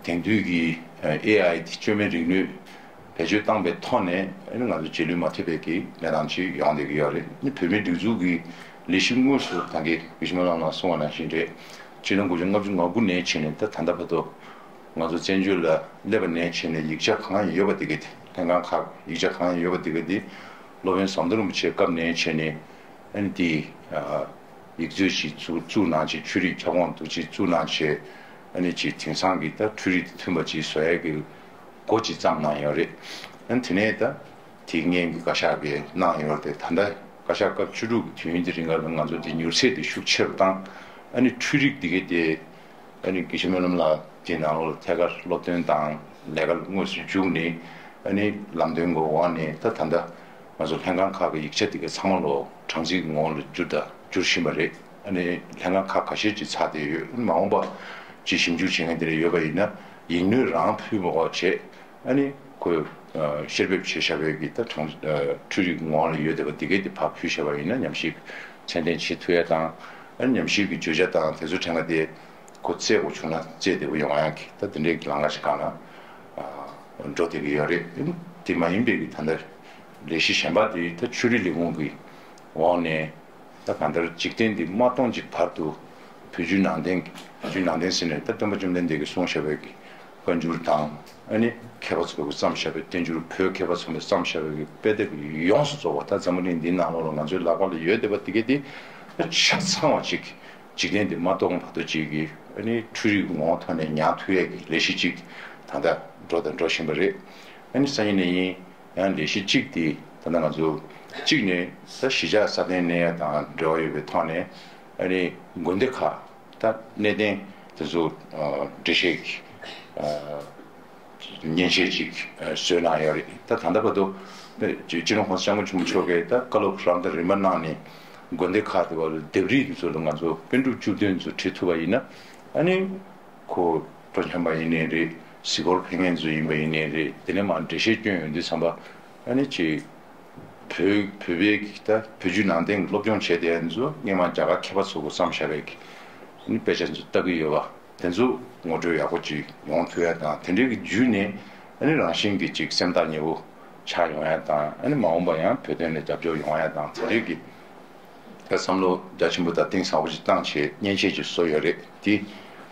དེང་དུས་ཀྱི་ཨེ་ཨའི་དེ་བཅོས་མའི་རིག་ནུས་བེད་སྤྱོད་བཏང་པའི་ཐོག་ནས་ཨ་ནི་ང་ཚོ་རྗེས་ལུས་མ་ཐེབས་པའི་གི་གནས་སྟངས་ཅིག་ཡོང་བསྡད་ཀྱི་ཡོད་རེད། ཨ་ནི་བོད་མིའི་སྒྲིག་འཛུགས་ཀྱི་ལས་གཞི་དངོས་སུ་ད་གིན་དགེ་བཤེས་སྨོན་ལམ་ལགས་གསུངས་པ་ནང་བཞིན་རེད། ཕྱི་ལོ་དགུ་བརྒྱ་ལྔ་བཅུ་ང་དགུ་ནས་བྱས་ནས་ད་ད་ལྟ་བར་དུ་ང་ཚོ་བཙན་བྱོལ་ལ་སླེབས་པ་ནས་བྱས་ནས་ཡིག་ཆ་གང་ཡོད་པ་དེ་ག་དེ། ལྷན་ཁང་ཁག་ཡིག་ཆ་གང་ཡོད་པ་དེ་ག་དེ་སློབ་དཔོན་ཟམ་གདོང་རིན་པོ་ཆེའི་སྐབས་ནས་བྱས་ནས་ཨ་ནི་དེ་ཡིག་མཛོད་ཅིག་བཙུགས་བཙུགས་གནང་བྱས། ཆོས་རིག་ཁྱབ་ཁོངས་འདུ་ཅིག་བཙུགས་གནང་བྱས། ཨ་ནི་ཅིག་དེང་སང་གི་ད་འཕྲུལ་རིག་དང་མཐུན་པ་ཅིག་བཟོ་ཡ་གི་འགོ་ཅིག་བརྩམས་གནང་ཡོད་རེད། ཨ་ནི་དེ་ནས་ད་དེ་སྔོན་གྱི་བཀའ་ཤག་གིས་གནང་ཡོད་རེད། ད་ལྟ་བཀའ་ཤག་སྐབས་བཅུ་དྲུག་གི་དུས་ཡུན་དེ་རིང་ལ་ང་ཚོ་དེ་མྱུར་ཚད་དེ་ཤུགས་ཆེ་རུ་བཏང་། ཨ་ནི་འཕྲུལ་རིག་དེ་ག་དེ། ཨ་ནི་དགེ་བཤེས་སྨོན་ལམ་ལགས་དེ་ནང་ལོགས་ལ་ཐད་ཀར་སློབ་སྟོན་དང་ལས་ཀ་དངོས་སུ་འཇུག་ནས། ཨ་ནི་ལམ་སྟོན་གྱི་འོག་ནས་ད་ད་ལྟ་ང་ཚོ་ལྷན་ཁང་ཁག་གི་ཡིག་ཆ་དེ་ག་ཚང་མ་ལོ་གྲངས་རྩིས་ཀྱི་ངོ་བོ་ལ་བསྒྱུར་དང་བསྒྱུར་བཞིན་པ་རེད། ཨ་ནི་ལྷན་ཁང་ཁག་ཁ་ཤས་ཅིག་ཚར་བསྡད་ཡོད། ཨ་ནི་མ་འོངས་པ་ཅིག་ཞིབ་འཇུག་བྱེད་མཁན་དེ་འདྲ་ཡོད་པ་ཡིན་ན་ཡིག་སྣོད་རང་ཕུལ་མ་དགོས་བྱས། ཨ་ནི་ཁོས་ཨ་བཤེར་འབེབས་བྱས་བཞག་པའི་གི་ད་གྲངས་ཨ་འཕྲུལ་རིག་ངོ་བོ་ལ་ཡོད་བསྡད་པ་དེ་གས་དེ་ཕར་ཕུལ་བཞག་པ་ཡིན་ན་ཉམས་ཞིབ་ཚད་ལྡན་བྱེད་ཐུབ་ཡ་དང་། ཨ་ནི་ཉམས་ཞིབ་ཀྱི་བརྗོད་བྱ་དང་དེ་ཚོ་དྲན་པ་དེ་ཁོ་བཙལ་དགོས་བྱུང་ན་བཙལ་བདེ་པོ་ཡོང་ཡ་གི་ད་དེ་འདྲའི་གི་ལམ་ཁ་ཞིག་སྒང་ལ་ཨ་འགྲོ་བསྡད་ཀྱི་ཡོད་རེད། ཨ་ནི་དེ་མ་ཡིན་པའི་གི་ད་ལྟ་ལས་གཞི་གཞན་པ་དེ་ད་ཆོས་རིག་ལས་ཁུངས་ཀྱི་འོག་ནས། ད་གང་ལྟར་འཇིག་རྟེན་འདི་མ་སྟོང་གཅིག་བར་དུ་བོད་བརྒྱུད་ནང་བསྟན། བོད་བརྒྱུད་ནང་བསྟན་ཟེར་ནས་ད་སྟོན་པ་བཅོམ་ལྡན་འདས་ཀྱིས་གསུངས་བཞག་པའི་གི་བཀའ་འགྱུར་དང་། ཨ་ནི་མཁས་པ་ཚོ་གིས་བརྩམས་བཞག་པའི་བསྟན་འགྱུར། བོད་མཁས་པ་ཚོ་གིས་བརྩམས་བཞག་པའི་གི་དཔེ་དེབ་ཡོངས་སུ་རྫོགས་པ་ད་འཛམ་བུ་གླིང་འདིའི་ནང་ལོགས་ལ་ང་ཚོའི་ལག་པ་ལ་ཡོད་བསྡད་པ་དེ་གས་དེ་ད་ཆ་ཚང་བ་ཅིག་འཇིག་རྟེན་འདི་མ་སྟོང་བར་དུ་ཅིག་གི་ཨ་ནི་འཕྲུལ་རིག་ངོ་བོ་ཐོག་ནས་ཉར་ཐུབ་ཡས་ཀྱི་ལས་གཞི་ཅིག་ད་ལྟ་འགྲོ་དང་འགྲོ་བཞིན་པ་རེད། ཨ་ནི་སང་ཉིན་ནས་ཡིན། ཡང་ལས་གཞི་གཅིག་དེ་ད་ལྟ་ང་ཚོ་གཅིག་ནས་ད་གཞིས་ཆགས་སྲ་བརྟན་གནས་ཡ་དང་འབྲེལ་བ་ཡོད་པའི་ཐོག་ནས། ཨ་ནི་དགོན་སྡེ་ཁག་ད་གནས་བརྟན་དེ་ཚོ་ཨ་འགྲེལ་བཤད་ཀྱི་ཨ་མཉེན་ཆས་ཅིག་ཨ་བཟོས་གནང་ཡོད་རེད། ད་ད་ལྟ་བར་དུ་སྤྱི་ནོར་༸གོང་ས་༸སྐྱབས་མགོན་ཆེན་པོ་མཆོག་གིས་ད་བཀའ་སློབ་རམ་དང་རིམ་པ་གནང་ནས་དགོན་སྡེ་ཁག་དེ་བར་ལ་ལྡེབས་རིས་དེ་ཚོ་ལ་ང་ཚོ་པཎ་གྲུབ་བཅུ་བདུན་ཚོ་བྲིས་ཐུབ་པ་ཡིན་ན། ཨ་ནི། ཁོ་སྤྲོ་འཆམ་པ་ཡིན་ནའི་རེད། གཟིགས་སྐོར་ཕེབས་མཁན་ཚོ་ཡིན་པ་ཡིན་ནའི་རེད། དེ་ནས་མར་འགྲེལ་བཤད་སྐྱོན་ཡོང་དུས་ཙམ་པ། ཨ་ནི་ཅིག་བོད་བོད་པའི་གི་ད་བོད་བརྒྱུད་ནང་བསྟན་གྱི་སློབ་སྦྱོང་བྱས་བསྡད་མཁན་ཚོ་སྔོན་མ་རྒྱ་གར་མཁས་པ་ཚོ་གིས་བརྩམས་བཞག་པའི་གི་ཨ་ནི་དཔེ་ཆ་ཚོ་ལྟ་གི་ཡོད་པ། དེ་ཚོ་ངོ་སྤྲོད་ཡག་པོ་ཅིག་ཡོང་ཐུབ་ཡ་དང་། དེ་འདྲའི་གི་བརྒྱུད་ནས་ཨ་ནི་རང་བཞིན་གྱིས་ཅིག་སེམས་ཐག་ཉེ་པོ་ཆགས་ཡོང་ཡ་དང་། ཨ་ནི་མ་འོངས་པ་ཡང་བོད་དོན་ལ་རྒྱབ་སྐྱོར་ཡོང་ཡ་དང་། དེ་འདྲའི་གི་ད་བསམ་བློ་རྒྱ་ཆེན་པོ་དང་གཏིང་ཟབ་པོ་ཅིག་བཏང་བྱས་མཉེན་ཆས་ཅིག་བཟོས་ཡོད་རེད། དེ་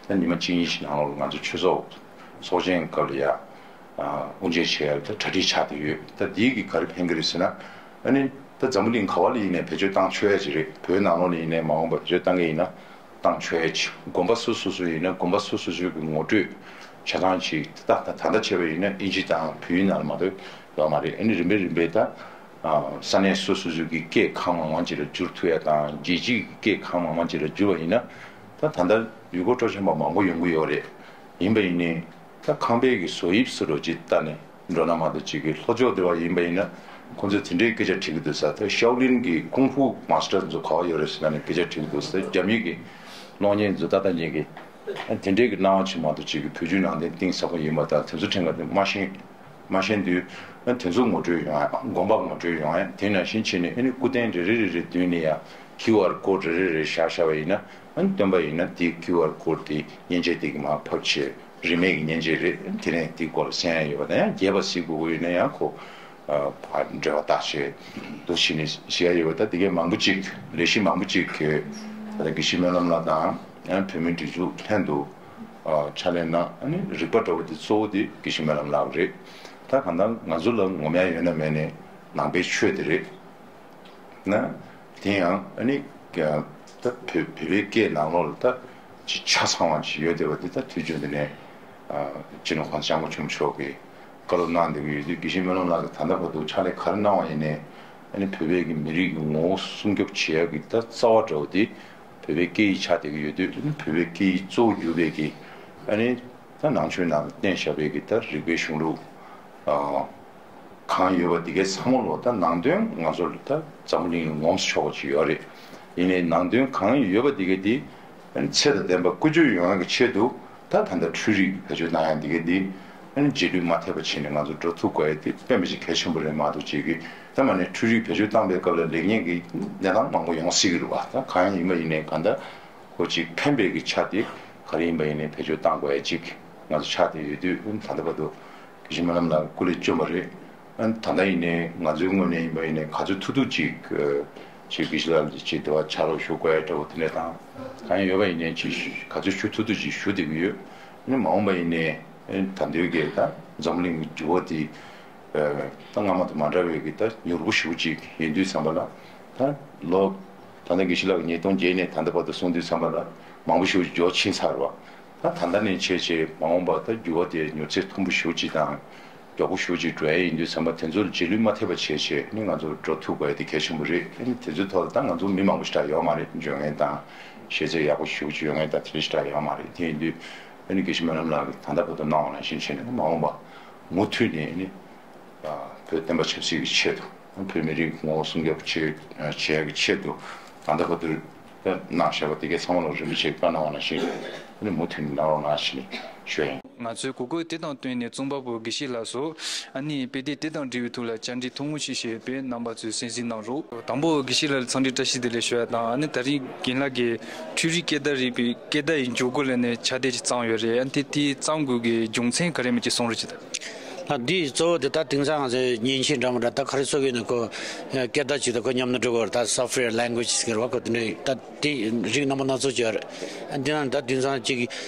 ད་ཉི་མ་གཅིག་གཉིས་ཤིག་ནང་ལོགས་ལ་ང་ཚོ་ཆོས་ཚོགས་ཚོགས་ཆེན་སྐབས་ལ་ཡ་ཨ་དབུ་འབྱེད་བྱེད་ཡ་ལ་ད་གྲ་སྒྲིག་ཆགས་བསྡད་ཡོད། ད་འདི་གིས་ག་རེ་ཕན་གྱི་རེད་ཟེར་ན། ཨ་ནི་ད་འཛམ་བུ་གླིང་ག་བ་ལ་ཡིན་ནའི་བེད་སྤྱོད་བཏང་ཆོག་ཡ་ཅིག་རེད། བོད་ནང་ལོགས་ལ་ཡིན་ནའི་མ་འོངས་པ་བེད་སྤྱོད་བཏང་གི་ཡིན་ན་བཏང་ཆོག་ཡ་ཅིག་དགོན་པ་སོ་སོ་སོ་ཡིན་ན་དགོན་པ་སོ་སོ་སོའི་གི་ངོ་སྤྲོད་ ཆ་ཚང་ཅིག་ད་ད་ད་ལྟ་བྱས་པ་ཡིན་ན་ཨིན་ཇི་དང་བོད་ཡིག་ནང་ལ་མ་གཏོགས་ཡོད་མ་རེད། ཨ་ནི་རིམ་པས་རིམ་པས་ད་ཨ་ས་གནས་སོ་སོ་སོ་གི་སྐད་གང་མང་མང་ཅིག་ལ་བསྒྱུར་ཐུབ་ཡ་དང་རྒྱལ་སྤྱིའི་སྐད་གང་མང་མང་ཅིག་ལ་བསྒྱུར་བ་ཡིན་ན་ད་ད་ལྟ་ཡུལ་སྐོར་སྤྲོ་འཆམ་པ་མང་པོ་ཡོང་གི་ཡོད་རེད། ཡིན་པ་ཡིན་ནའི་ད་ཁང་པའི་གི་བཟོ་དབྱིབས་སུ་རོ་ཅིག་ལྟ་ནས་འགྲོ་ན་མ་གཏོགས་ཅིག་གི་ལྷོ་ཕྱོགས་དེ་བ་ཡིན་པ་ཡིན་ན་ཁོང་ཚོས་དེ་འདྲའི་སྐད་ཆ་དྲིས་ཀྱི་འདུག་ས། ད་ཤའོ་ལིན་གི་ཀུང་ཧྥུ་མཱ་སི་ཊར་ཚོ་ག་བ་ཡོད་རེད་ཟེར་ན་ནས་སྐད་ཆ་དྲིས་ཀྱི་འདུག་ས། རྒྱ་མི་གི་གློག་བརྙན་ཚོ་ད་ལྟ་ཉིད་ཀྱི་དེ་འདྲའི་གི་སྣང་བ་ཅིག་མ་གཏོགས་ཅིག་གི་བོད་བརྒྱུད་ནང་བསྟན་གཏིང་ཟབ་པོ་ཡིན་པ་དང་དེ་ཚོ་ཕྲན་ག་དེ་མ་ཤེས། མ་ཤེས་དུས་ཨ་དེ་ཚོ་ངོ་སྤྲོད་ཡོང་ཡ། དགོན་པ་ངོ་སྤྲོད་ཡོང་ཡ། དེ་ནང་བཞིན་བྱས་ནས་ཨ་ནི་སྐུ་རྟེན་རེ་རེ་རེ་རེ་མདུན་ནས་ཡ་ཁིའུ་ཨར་ཀོ་ཌི་རེ་རེ་རེ་བཞག་བཞག་པ་ཡིན་ན་ཨ་ནི་སྟོན་པ་ཡིན་ན་དེ་ཁིའུ་ཨར་ཀོ་ཌི་དེ་མཉེན་ཆས་དེ་གི་མར་ཕབ་བྱས་རིན་མེད་ཀྱི་མཉེན་ཆས་རེད། དེ་ནས་དེ་སྐོར་ལ་གསན་ཡ་ཡོད་པ་དང་ཡང་རྒྱས་པ་གཟིགས་དགོས་ཀྱི་ཡོད་ན་ཡང་ཁོ་ཨ་ཕར་འབྲེལ་བ་བཏགས་བྱས་འདུག་བྱས་ནས་བཤད་ཡ་ཡོད་པ། ད་དེ་གའི་མང་པོ་ཅིག་ལས་གཞི་མང་པོ་ཅིག་གི་ད་ལྟ་དགེ་བཤེས་སྨོན་ལམ་ལགས་དང་ཡང་བོད་མིའི་སྒྲིག་འཛུགས་ལྷན་དུ་ཨ་ཕྱག་ལས་གནང་། ཨ་ནི་རིག་པ་འདྲ་བོ་དེ་གཙོ་བོ་དེ་དགེ་བཤེས་སྨོན་ལམ་ལགས་རེད། ད་གང་ལྟར་ང་ཚོ་ལ་ངོམ་ཡ་ཡོད་ན་མེད་ནའི་ནང་པའི་ཆོས་དེ་རེད། ན། དེ་ཡང་ཨ་ནི་ད་བོད་བོད་པའི་སྐད་ནང་ལོགས་ལ་ད་ཅི་ཆ་ཚང་བ་ཅིག་ཡོད་བསྡད་པ་འདི་ད་དུས་རྒྱུན་འདི་ནས་ཨ་སྤྱི་ནོར་༸གོང་ས་༸སྐྱབས་མགོན་ཆེན་པོ་མཆོག་གིས་བཀའ་སློབ་གནང་བསྡད་ཀྱི་ཡོད་དུས་དགེ་བཤེས་སྨོན་ལམ་ལགས་ཀྱིས་ད་ལྟ་བར་དུ་ཕྱག་ལས་ག་རེ་གནང་བ་ཡིན་ནའི་ཨ་ནི་བོད་པའི་གི་མི་རིགས་ཀྱི་ངོ་བོ་སྲུང་སྐྱོབ་བྱེད་ཡག་གི་ད་རྩ་བ་འདྲ་བོ་དེ་བོད་པའི་སྐད་ཡིག་ཆགས་བསྡད་ཀྱི་ཡོད་དུས་ཨ་ནི་བོད་པའི་སྐད་ཡིག་གཙོ་བོ་གྱུར་པའི་གི་ཨ་ནི་ད་ནང་ཆོས་ནང་ལ་བསྟན་བཞག་པའི་གི་ད་རིག་པའི་གཞུང་ལུགས་ཨ། གང་ཡོད་པ་དེ་གའི་ཚང་མ་ལོ་ད་ནང་དོན་ང་ཚོ་ལ་ད་འཛམ་བུ་གླིང་ལ་ངོམས་སུ་ཆོག་པ་ཅིག་ཡོད་རེད། ཡིན་ནའི་ནང་དོན་གང་ཡོད་པ་དེ་གའི་དེ་ཚད་དང་ལྡན་པ་བཀོལ་སྤྱོད་ཡོང་ཡག་གི་ཆེད་དུ་ད་ད་ལྟ་འཕྲུལ་རིག་བེད་སྤྱོད་གནང་ཡག་དེ་གའི་དེ་རྗེས་ལུས་མ་ཐེབས་པ་བྱས་ནས་ང་ཚོ་འགྲོ་ཐུབ་དགོས་ཡག་དེ་དཔེ་མི་སྲིད་གལ་ཆེན་པོ་རེད་མ་གཏོགས་ཅིག་གི་ད་མ་ནས་འཕྲུལ་རིག་བེད་སྤྱོད་བཏང་པའི་སྐབས་ལ་ལེགས་ཉེས་ཀྱི་གནས་སྟངས་མང་པོ་ཡོང་སྲིད་ཀྱི་རེད་བ། ད་གང་ཡང་ཡིན་པ་ཡིན་ནའི་གང་ལྟར་ཁོ་ཅིག་ཕན་པའི་གི་ཆ་དེ་ག་རེ་ཡིན་པ་ཡིན་ནའི་བེད་སྤྱོད་བཏང་དགོས་ཡག་ཅིག་ང་ཚོ་ཆགས་བསྡད་ཡོད་དུས་ད་ལྟ་བར་དུ། དགེ་བཤེས་སྨོན་ལམ་ལགས་སྐུ་ལས་བསྐྱོན་པ་རེད། ཨ་ནི་ད་ལྟ་ཡིན་ནའི་ང་ཚོའི་ངོས་ནས་ཡིན་པ་ཡིན་ནའི་ག་ཚོད་ཐུབ་ཐུབ་ཅིག་ཅིག་དགེ་བཤེས་ལགས་ལ་ཅིག་དེ་བ་ཕྱག་རོགས་ཞུ་དགོས་ཡ་འདྲ་བོ་དེ་འདྲ་དང་གང་ཡང་ཡོད་པ་ཡིན་ནའི་ཅིག་ག་ཚོད་ཞུ་ཐུབ་ཐུབ་ཅིག་ཞུ་བསྡད་ཀྱི་ཡོད། ཨ་ནི་མ་འོངས་པ་ཡིན་ནའི་ཨ་ནི་ད་འདོད་ཀྱི་ད་འཛམ་གླིང་གི་འགྱུར་བ་དེ་ད་སྔ་མ་དང་མ་འདྲ་བའི་གི་ད་མྱུར་པོ་ཞེ་པོ་ཅིག་ཡིན་དུས་ཙམ་པ་ལ་ད་ལོ་ད་ལྟ་དགེ་བཤེས་ལགས་ཀྱིས་ཉིས་སྟོང་བརྒྱད་ནས་ད་ལྟ་བར་དུ་གསུངས་དུས་ཙམ་པ་ལ་མང་པོ་ཞེ་པོ་ཅིག་འགྱུར་བ་ཕྱིན་ཚར་བ། ད་ད་ལྟ་ནས་བྱས་བྱས་མ་འོངས་པར་ད་འགྱུར་བ་དེ་མྱུར་ཚད་མཐོན་པོ་ཞེ་པོ་ཅིག་དང་མགྱོགས་པོ་ཞེ་པོ་ཅིག་འགྲོ་ཡ་ཡིན་དུས་ཙམ་པ་དེ་ཚོར་རྗེས་ལུས་མ་ཐེབས་པ་བྱས་བྱས་ནི་ང་ཚོ་འགྲོ་ཐུབ་དགོས་ཡ་དེ་གལ་ཆེན་པོ་རེད། ཨ་ནི་དེ་ཚོའི་ཐོག་ལ་ད་ང་ཚོ་མི་མང་པོ་ཞེ་དྲག་ཡོད་མ་རེད། འཇོན་མཁན་དང་ཤེས་ཚད་ཡག་པོ་ཞེ་པོ་ཅིག་ཡོད་མཁན་དང་དེ་འདྲ་ཞེ་དྲག་ཡོད་མ་རེད། དེ་ཡིན་དུས་ཨ་ནི་དགེ་བཤེས་སྨོན་ལམ་ལགས་ཀྱིས་ད་ལྟ་བར་དུ་གནང་བ་ནང་བཞིན་བྱས་ནས་མ་འོངས་པ་མུ་མཐུད་ནས་ནི། བོད་བསྟན་པ་ཆབ་སྲིད་ཀྱི་ཆེད་དུ་བོད་མི་རིགས་ངོ་བོ་སྲུང་སྐྱོབ་བྱེད་བྱེད་ཡག་གི་ཆེད་དུ་ད་ལྟ་བར་དུ་གནང་བཞག་པ་དེ་གའི་ཚང་མ་ལ་རིན་པོ་ཆེས་བཀའ་གནང་བ་ནང་བཞིན་མུ་མཐུད་ནས་གནང་རོགས་གནང་ཞེས་ནས་ཞུ་ཡ་ཡིན། ང་ཚོས་གོ་སྐབས་དེ་དང་བསྟུན་ནས་རྩོམ་པ་པོ་དགེ་བཤེས་ལགས་སུ་ཨ་ནི་དཔེ་དེབ་དེ་དང་འབྲེལ་བའི་ཐོག་ལ་བཅར་འདྲི་ཐུང་ངུ་ཞིག་བྱས་པས་རྣམ་པ་ཚོས་གསན་གཟིགས་གནང་རོགས། དང་པོ་དགེ་བཤེས་ལགས་ལ་འཚམས་འདྲི་བཀྲ་ཤིས་བདེ་ལེགས་ཞུ་ཡ་དང་ཨ་ནི་ད་རིང་རྒན་ལགས་ཀྱིས་འཕྲུལ་རིག་སྐད་བརྡ་རིག་པའི་སྐད་བརྡ་ཡི་འཇུག་སྒོ་ལ་ནས་ཕྱག་དེབ་ཅིག་བརྩམས་ཡོད་རེད། ཨ་ནི་དེ་དེ་བརྩམས་དགོས་ཀྱི་རྒྱུ་མཚན་ག་རེ་མིན་ཅིག་གསུང་རོགས་གྱིས་དང་། ལགས། འདི་གཙོ་བོ་དེ་ད་དེང་སང་ང་ཚོའི་མཉེན་ཆས་འདྲ་མི་འདྲ་ད་ག་རེ་བཟོ་གི་ཡོད་ན་ཁོ་སྐད་བརྡ་ཅིག་ད་ཁོ་མཉམ་དུ་འགྲོ་གི་ཡོད་རེད། ད་software language ཟེར་གི་རེད་བ། ཁོ་དེ་འདྲའི་ད་དེ་རིགས་སྣ་མང་སྣ་ཚོགས་ཅིག་ཡོད་རེད། འདི་ནང་ད་དེང་སང་ཅིག་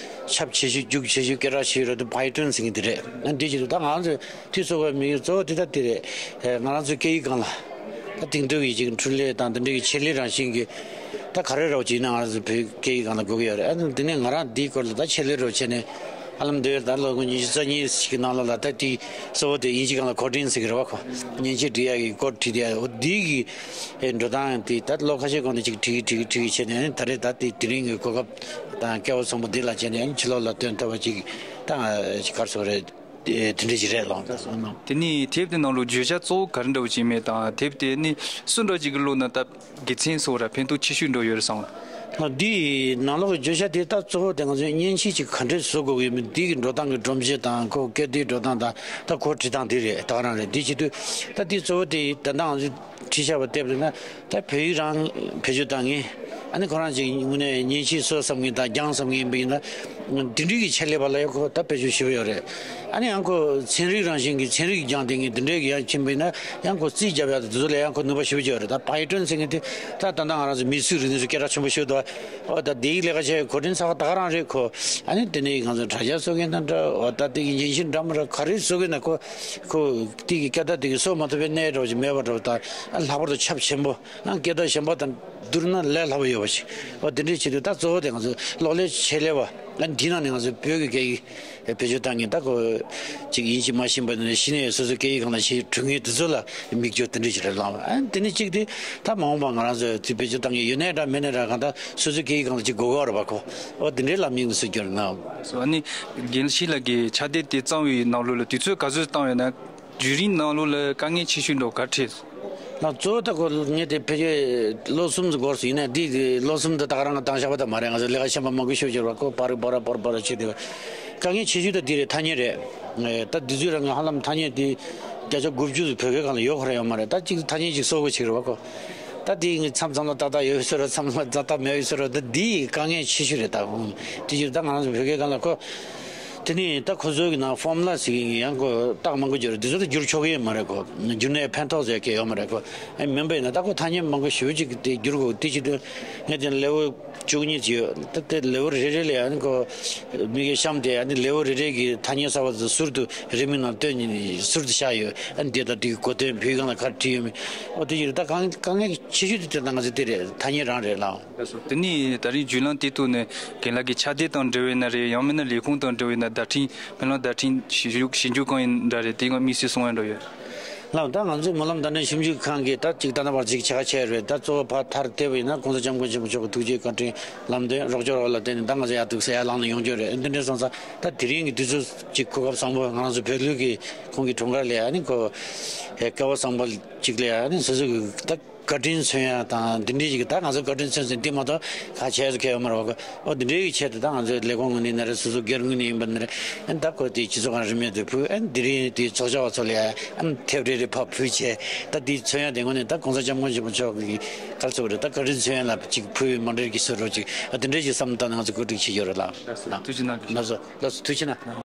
ཁྱབ་ཆེ་ཤོས་རྒྱུགས་ཆེ་ཤོས་སྐད་གྲགས་ཆེ་ཤོས་རེད་དེ་Python ཟེར་གི་དེ་རེད། འདི་ཅིག་ད་ང་ཚོས་འཐུས་ཚོགས་པའི་དམིགས་ཡུལ་གཙོ་བོ་དེ་ད་དེ་རེད། ང་རང་ཚོའི་སྐད་ཡིག་སྒང་ལ་ད་དེང་དུས་ཀྱི་ཅིག་འཕྲུལ་ལས་དང་དེ་འདྲའི་གི་ཆེད་ལས་རང་བཞིན་གྱི་ད་ག་རེ་རོགས་ཅིག་ཡིན་ན་ང་རང་ཚོའི་བོད་སྐད་ཡིག་སྒང་ལ་དགོས་ཀྱི་ཡོད་རེད། ཨ་ནི་དེ་ནས་ང་རང་འདིའི་སྐོར་ལ་ད་ཆེད་ལས་རོགས་བྱས་ནས། ཧ་ལམ་འདིར་ད་ལོ་ངོ་ཉི་ཤུ་རྩ་གཉིས་ཤིག་གི་ནང་ལོགས་ལ་ད་དེ་གཙོ་བོ་དེ་དབྱིན་ཇི་སྒང་ལ་coding ཟེར་གི་རེད་བ། ཁོ་མཉེན་ཆས་འབྲི་ཡག་གི་code བྲིས་ཏེ་ཡ་འོ་འདི་གི་འགྲོ་སྟངས་དེ་ད་ལོ་ཁ་ཤས་གོང་ནས་ཅིག་བྲིས་གི་བྲིས་གི་བྲིས་གི་བྱས་ནས་ད་རེས་ད་དེ་དེ་རིང་གི་གོ་སྐབས་དང་སྐལ་བ་བཟང་པོ་འདི་ལ་བྱས་ནས་ཕྱི་ལོགས་ལ་སྟོན་ཐུབ་པ་ཅིག་ད་ཅིག་ག་རེ་ཟེར་དགོས་རེད། དེ་འདྲ་ཅིག་རེད་ལགས། དེ་ནས་དེབ་དེ་ནང་ལོགས་བརྗོད་བྱ་གཙོ་བོ་ག་རེ་འདྲ་བོ་ཅིག་མེད་དང་དེབ་དེ་ནི་སུ་འདྲ་ཅིག་གིས་ཀློག་ན་ད། དགེ་མཚན་སོགས་ར་ཕན་ཐོགས་ཆེ་ཤོས་འགྲོ་ཡོད་རེད་བསམ། འདི་ནང་ལོགས་ཀྱི་བརྗོད་བྱ་དེ་ད་གཙོ་བོ་དེ་ང་ཚོས་མཉེན་ཆས་ཅིག་ག་འདྲས་བཟོ་དགོས་ཀྱི་ཡོད་མེད་འདི་གི་འགྲོ་སྟངས་ཀྱི་སྒྲོམ་གཞི་དང་ཁོ་སྐད་བརྡའི་འགྲོ་སྟངས་དང་ད་ཁོ་བྲིས་སྟངས་དེ་རེད་ད་ག་རང་རེད། འདི་བྱེད་དུས་ད་འདི་གཙོ་བོ་དེ་ད་ལྟ་ང་ཚོས་བྲིས་བཞག་པ་བལྟས་པ་ཡིན་ན་ད་བོད་ཡིག་རང་བེད་སྤྱོད་བཏང་ངེས་ཨ་ནི་ཁོ་རང་ཅིག་དངོས་གནས་མཉེན་ཆས་བཟོ་བསམ་མཁན་དང་སྦྱང་བསམ་མཁན་ཡིན་པ་ཡིན་ན་འདི་འདྲའི་གི་ཆེད་ལས་པ་ལ་ཡང་ཁོ་ད་བེད་སྤྱོད་ཞེ་པོ་ཡོད་རེད། ཨ་ནི་ཡང་ཁོ་ཚན་རིག་རང་བཞིན་གྱི་ཚན་རིག་སྦྱངས་བསྡད་མཁན་དེ་འདྲའི་གི་ཡང་ཕྱིན་པ་ཡིན་ན་ཡང་ཁོ་རྩིས་རྒྱབ་ཡག་དེ་ཚོ་ལ་ཡང་ཁོ་ནུས་པ་ཞེ་པོ་ཅིག་ཡོད་རེད། ད་Python ཟེར་མཁན་དེ་ད་ད་ལྟ་ང་རང་ཚོ་མི་སུའི་རིག་གནས་སུ་སྐད་གྲགས་ཆེན་པོ་ཞིག་འདུག་ཨོ་ད་དེ་ཡི་ལས་ཀ་བྱས་ཁོ་དྲན་ཚ་བ་ད་ག་རང་རེད་ཁོ། ཨ་ནི་དེ་ནས་ང་ཚོ་དྲ་རྒྱ་བཟོ་མཁན་དང་འདྲ་ཨོ་ད་དེ་གི་རྒྱན་ཤིང་འདྲ་མོ་ར་ག་རེ་བཟོ་གི་ན་ཁོ་ཁོ་དེ་གི་སྐད་བརྡ་དེ་གི་བཟོ་མ་ཐུབ་པའི་གནས་འདྲ་བོ་ཅིག་མེད་པ་འདྲ་བོ་ད་ཨ་ལྷག་པར་དུ་ཁྱབ་ཆེན་པོ་ཨ་སྐད་བརྡ་གཞན་པ་དང་བསྡུར་ན་ལས་སླ་པོ་ཡོད་པ་ཞིག་ཨོ་དེ་འདྲའི་ཆེད་དུ་ད་གཙོ་བོ་དེ་ང་ཚོ་གློག་ཀླད་ཆེད་ལས་པ། ཨ་འདི་ནང་ནས་ང་ཚོ་བོད་ཀྱི་སྐད་ཡིག་བེད་སྤྱོད་བཏང་མཁན་ད་ཁོ་ཅིག་ཡིན་གཅིག་མ་ཤེས་པ་ནས་གཞི་ནས་སོ་སོའི་སྐད་ཡིག་སྒང་ལ་ཤེས་གྲུབ་མཁན་དེ་ཚོ་ལ་མིག་སྐྱོར་དེ་འདྲ་ཞིག་རེད་ལངས། ཨ་དེ་ནས་གཅིག་དེ་ད་མ་འོངས་པ་ང་རང་ཚོས་དེ་བེད་སྤྱོད་བཏང་མཁན་ཡོད་ནའི་འདྲ་མེད་ནའི་འདྲ། གང་ལྟར་སོ་སོའི་སྐད་ཡིག་སྒང་ལ་ཅིག་གོ་དགོས་རེད་པ་ཁོ། ཨོ་དེ་འདྲའི་ལམ་སྙིང་ནས་སུ་སྐྱོར་ན། སོ་ཨ་ནི་རྒན་ཤེས་ལགས་ཀྱིས་ཕྱག་དེབ་དེ་བརྩམས་པའི་ནང་ལོགས་ལ་དུས་ཚོད་ག་ཚོད་བཏང་ཡོད་ན། བརྒྱུད་རིམ་ནང་ལོགས་ལ་དཀའ་ངལ་ཆེ་ཤོས་འདྲ་ག་རེ་འཕྲད་སོང་། ལགས་གཙོ་བོ་ད་ཁོ་ངས་དེ་ཕལ་ཆེར་ལོ་གསུམ་ཙམ་འགོར་སོང་། ཡིན་ནའི་འདི་ལོ་གསུམ་དུ་ད་ག་རང་གི་བཏང་བཞག་པ་ད་མ་རེད། ང་ཚོ་ལས་ཀ་གཞན་པ་མང་པོ་ཤོད་རྒྱུ་རེད་པ། ཁོ་པར་པར་པར་པར་བྱས་ཏེ། དཀའ་ངལ་ཆེ་ཤོས་ད་འདི་རེད། ཐ་སྙད་རེད། ད་འདི་ཚོའི་རིང་ང་ཧ་ལམ་ཐ་སྙད་དེ་བརྒྱ་ཆ་དགུ་བཅུ་ཙམ་བོད་སྐད་སྒང་ལ་ཡོད་ཁོ་རང་ཡོད་མ་རེད། ད་གཅིག་ཐ་སྙད་གཅིག་གསོག་དགོས་བྱེད་ཀྱི་རེད་པ་ཁོ། ད་དེ་མཚམས་མཚམས་ལ་ཏག་ཏག་ཡོད་ཟེར་རོ། མཚམས་ལ་ཏག་ཏག་མེད་ཟེར་རོ། ད་འདི་དཀའ་ངལ་ཆེ་ཤོས་རེད། ད་དེ་ཕྱིར་ད་ང་རང་ཚོ་བོད་སྐད་སྒང་ལ་ཁོ། དེ་ནས་ད་ཁོ་ཚོའི་གི་ནང་ཕོར་མུ་ལ་ཟེར་གྱི་ཡང་ཁོ་རྟགས་མང་པོ་བསྒྱུར། འདི་ཚོ་ད་བསྒྱུར་ཆོག་གི་ཡོད་མ་རེད་ཁོ། བསྒྱུར་ནས་ཕན་ཐོགས་ཟེར་གྱི་ཡོད་མ་རེད་ཁོ། ཨ་མིན་པ་ཡིན་ན་ད་ཁོ་ཐ་སྙད་མང་པོ་ཞེ་པོ་ཅིག་དེ་བསྒྱུར་དགོས། དེ་ཕྱིར་དུ་ངས་དེ་ལེའུ་བཅུ་གཉིས་ཅིག་ཡོད། ད་དེ་ལེའུ་རེ་རེ་ལ་ཡང་ཁོ་མི་གི་གཤམ་དེ་ཨ་ནི་ལེའུ་རེ་རེ་གི་ཐ་སྙད་གསར་པ་ཚོ་ཟུར་དུ་རེའུ་མིག་ནང་བཏོན་ནས་ཟུར་དུ་བཞག་ཡོད། ཨ་ནི་དེ་དང་དེ་གི་གོ་དོན་བོད་ཡིག་སྒང་ལ་ག་རེ་བྲིས་ཡོད་མེད། ཨོ་དེ་ཕྱིར་ད་དཀའ་དཀའ་ངལ་ཆེ་ཤོས་དེ་དེ་ད་ང་ཚོ་དེ་རེད། ཐ་སྙད་རང་རེད་ལགས། དེ་ནས་ད་རིང་བརྒྱུད་ལམ་དེ་ཐོག་ནས་རྒན་ལགས་ཀྱི་ཕྱག་དེབ་དང་འབྲེལ་བའི་ན་རེད། ཡང་མིན་ན་ལས་ཁུངས་དང་འབྲེལ་བའི་ན་བརྡ་འཕྲིན་སྨོན་ལམ་བརྡ་འཕྲིན་ཞིབ་འཇུག་ཞིབ་འཇུག་ཁང་ཡིན་འདྲ་རེད། དེ་སྔོན་དམིགས་བསལ་གསུང་ཡ་འདྲ་ཡོད། ལགས་ད་ང་ཚོའི་སྨོན་ལམ་བརྡ་འཕྲིན་ཞིབ་འཇུག་ཁང་གིས་ད་ཅིག་ད་ལྟ་བར་ཅིག་བྱ་བ་བྱས་རེད། ད་གཙོ་བོ་ཕར་མཐར་བལྟས་པ་ཡིན་ན་༸གོང་ས་༸སྐྱབས་མགོན་ཆེན་པོ་མཆོག་གི་ཐུགས་རྗེའི་བཀའ་དྲིན་ལམ་སྟོན་རོགས་སྐྱོར་འོག་ལ་བརྟེན་ནས་ད་ང་ཚོ་ཡར་འདུག་སེ་ཡར་ལངས་ནས་ཡོང་རྒྱུ་རེད། འདི་འདྲ་སོང་ཙང་ད་དེ་རིང་གི་དུས་ཚོད་ཅིག་གོ་སྐབས་བཟང་པོ། ང་རང་ཚོ་བོད་ལུགས་ཀྱི་ཁོང་གི་དྲུང་འགར་ལ་ཨ་ནི་ཁོ་སྐལ་བ་བཟང་པོ་ཅིག་ལ་ཨ་ནི་སོ་སོ་གི་ད་བཀའ་དྲིན་མཚོན་ཡ་དང་འདི་འདྲའི་ཞིག་ད་ང་ཚོ་བཀའ་དྲིན་མཚོན་ཟིན་དེ་མ་གཏོགས་ག་བྱས་སུ་ཁེལ་ཡོད་མ་རེད་བ། ཨོ་འདི་འདྲའི་ཆེད་དུ་ད་ང་ཚོའི་ལས་ཁུངས་ངོས་ནས་ཡིན་ན་རེད། སོ་སོ་སྒེར་ངོས་ནས་ཡིན་པ་ན་རེད། ཨ་ནི་ད་ཁོ་དེ་སྤྱི་ཚོགས་ཁང་རིན་མེད་དུ་ཕུལ། ཨ་ནི་འདི་རིང་དེ་ཚོགས་བཅར་བ་ཚོ་ལ་ཨ་ནི་ཐེབས་རེ་རེ་ཕར་ཕུལ་བྱས། ད་དེ་མཚོན་ཡ་དེ་ངོས་ནས་ད་༸གོང་ས་༸སྐྱབས་མགོན་ཆེན་པོ་མཆོག་གི་ག་རེ་ཟེར་བ་རེད། ད་བཀའ་དྲིན་མཚོན་ཡ་ལ་ཅིག་ཕུལ་མ་འདྲེར་གྱི་སོ་རོ་ཅིག་ཨ་འདི་འདྲའི་ཞིག་བསམ་བཏང་ནས་ང་ཚོ་གོ་སྒྲིག་བྱེད་ཀྱི་ཡོད་རེད་ལགས། ཐུགས་རྗེ་གནང་། ལགས་སོ། ལགས་སོ། ཐུགས་རྗེ་གནང་།